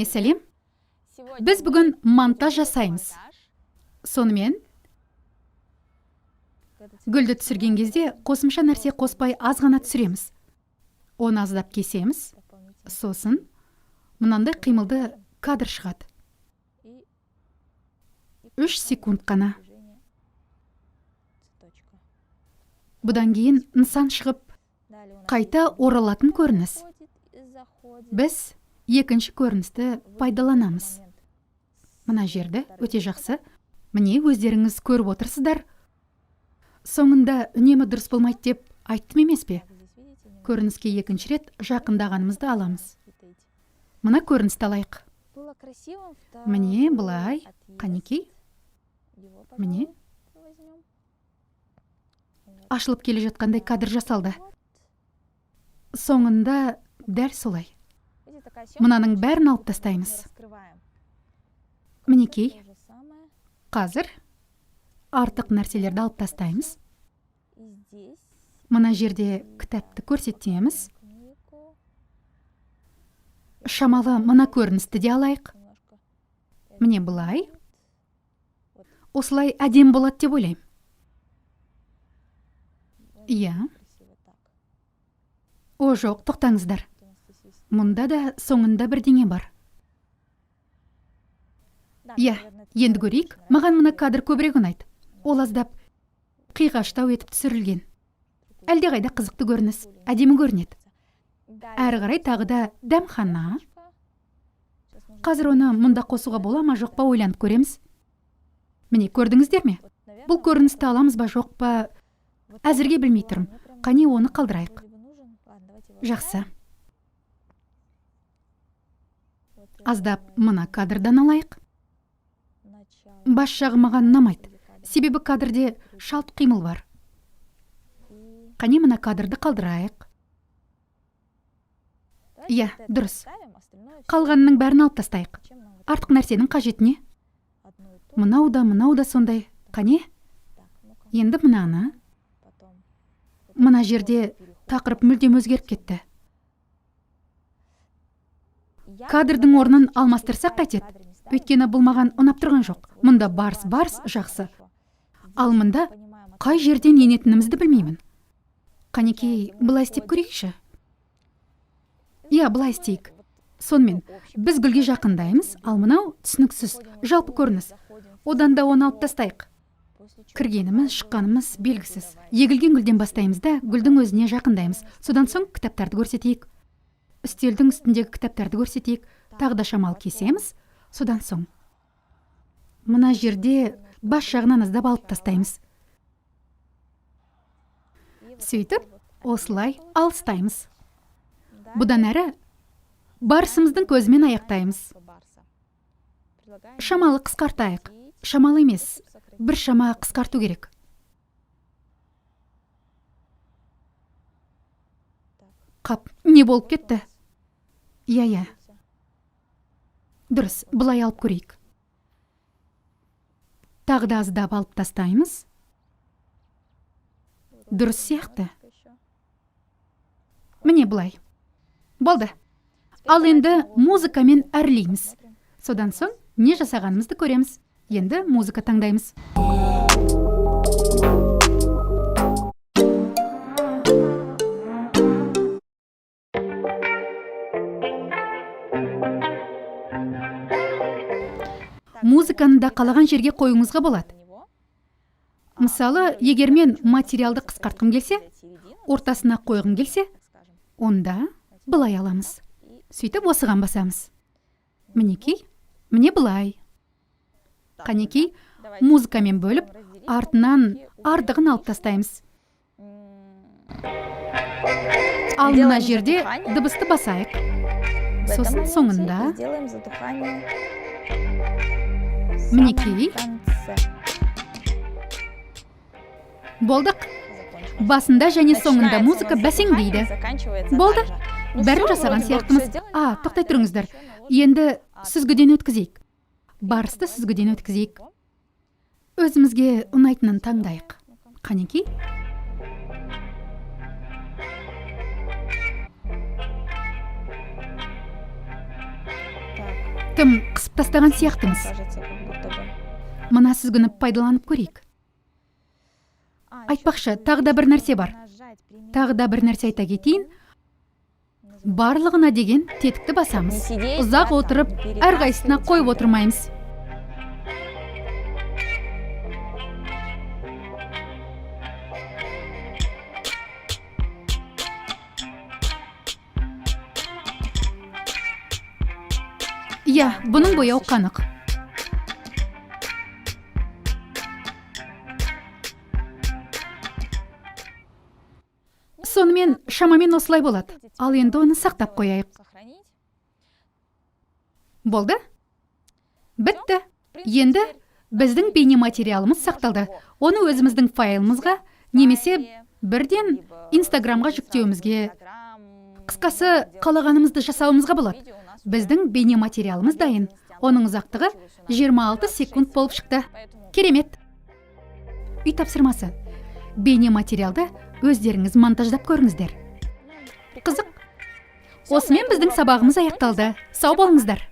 Бәріңе сәлем. Біз бүгін монтаж жасаймыз. Сонымен, гүлді түсірген кезде қосымша нәрсе қоспай аз ғана түсіреміз. Оны аздап кесеміз. Сосын мынандай қимылды кадр шығады. 3 секунд қана. Бұдан кейін нысан шығып, қайта оралатын көрініс. Біз екінші көріністі пайдаланамыз. Мына жерді өте жақсы. Міне, өздеріңіз көріп отырсыздар. Соңында үнемі дұрыс болмайды деп айттым емес пе? Көрініске екінші рет жақындағанымызды аламыз. Мына көріністі алайық. Міне былай, қанекей. Міне. Ашылып келе жатқандай кадр жасалды. Соңында дәл солай. Мынаның бәрін алып тастаймыз. Мінекей, қазір артық нәрселерді алып тастаймыз. Мына жерде кітапты көрсетеміз. Шамалы мына көріністі де алайық. Міне былай. Осылай әдемі болады деп ойлаймын. Иә. О, жоқ, тоқтаңыздар. Мұнда да соңында бірдеңе бар. Иә, енді көрейік. Маған мына кадр көбірек ұнайды. Ол аздап қиғаштау етіп түсірілген. Әлдеқайда қызықты көрініс, әдемі көрінеді. Әрі қарай тағы да дәмхана. Қазір оны мұнда қосуға бола ма, жоқ па ойланып көреміз. Міне, көрдіңіздер ме? Бұл көріністі аламыз ба, жоқ па, әзірге білмей тұрмын. Қане, оны қалдырайық. Жақсы. Аздап мына кадрдан алайық. Бас жағы маған ұнамайды. Себебі кадрде шалт қимыл бар. Қане, мына кадрды қалдырайық. Иә, дұрыс. Қалғанының бәрін алып тастайық. Артық нәрсенің қажеті не? Мынау да, мынау да сондай. Қане? Енді мынаны. Мына жерде тақырып мүлдем өзгеріп кетті. Кадрдың орнын алмастырсақ қайтеді? Өйткені бұл маған ұнап тұрған жоқ. Мұнда барс-барс жақсы. Ал мұнда қай жерден енетінімізді білмеймін. Қанекей, былай істеп көрейікші. Иә, былай істейік. Сонымен, біз гүлге жақындаймыз, ал мынау түсініксіз, жалпы көрініс. Одан да оны алып тастайық. Кіргеніміз, шыққанымыз белгісіз. Егілген гүлден бастаймыз да, гүлдің өзіне жақындаймыз. Содан соң кітаптарды көрсетейік. Үстелдің үстіндегі кітаптарды көрсетейік. Тағы да шамалы кесеміз. Содан соң мына жерде бас жағынан аздап алып тастаймыз. Сөйтіп, осылай алыстаймыз. Бұдан әрі барысымыздың көзімен аяқтаймыз. Шамалы қысқартайық. Шамалы емес, бір шама қысқарту керек. Қап, не болып кетті? Иә, иә. Дұрыс, былай алып көрейік. Тағы да аздап алып тастаймыз. Дұрыс сияқты. Міне былай. Болды. Ал енді музыкамен әрлейміз. Содан соң не жасағанымызды көреміз. Енді музыка таңдаймыз. Музыканы да қалаған жерге қоюыңызға болады. Мысалы, егер мен материалды қысқартқым келсе, ортасына қойғым келсе, онда былай аламыз. Сөйтіп осыған басамыз. Мінекей, міне былай. Қанекей, музыкамен бөліп, артынан ардығын алып тастаймыз. Ал мына жерде дыбысты басайық. Сосын соңында мінекей. Болдық. Басында және соңында музыка бәсеңдейді. Болды. Бәрін жасаған сияқтымыз. А, тоқтай тұрыңыздар. Енді сүзгіден өткізейік. Барысты сүзгіден өткізейік. Өзімізге ұнайтынын таңдайық. Қанекей. Тым қысып тастаған сияқтымыз. Кажется, как будто бы. Мына сүзгіні пайдаланып көрейік. Айтпақшы, тағы да бір нәрсе бар. Тағы да бір нәрсе айта кетейін. Барлығына деген тетікті басамыз. Ұзақ отырып, әрқайсысына қойып отырмаймыз. Иә, бұның бояуы қанық. Сонымен, шамамен осылай болады. Ал енді оны сақтап қояйық. Сохранить. Болды, бітті. Енді біздің бейнематериалымыз сақталды. Оны өзіміздің файлымызға немесе бірден Инстаграмға жүктеуімізге, қысқасы, қалағанымызды жасауымызға болады. Біздің бейнематериалымыз дайын. Оның ұзақтығы 26 секунд болып шықты. Керемет! Үй тапсырмасы: бейнематериалды өздеріңіз монтаждап көріңіздер. Қызық. Осымен біздің сабағымыз аяқталды. Сау болыңыздар!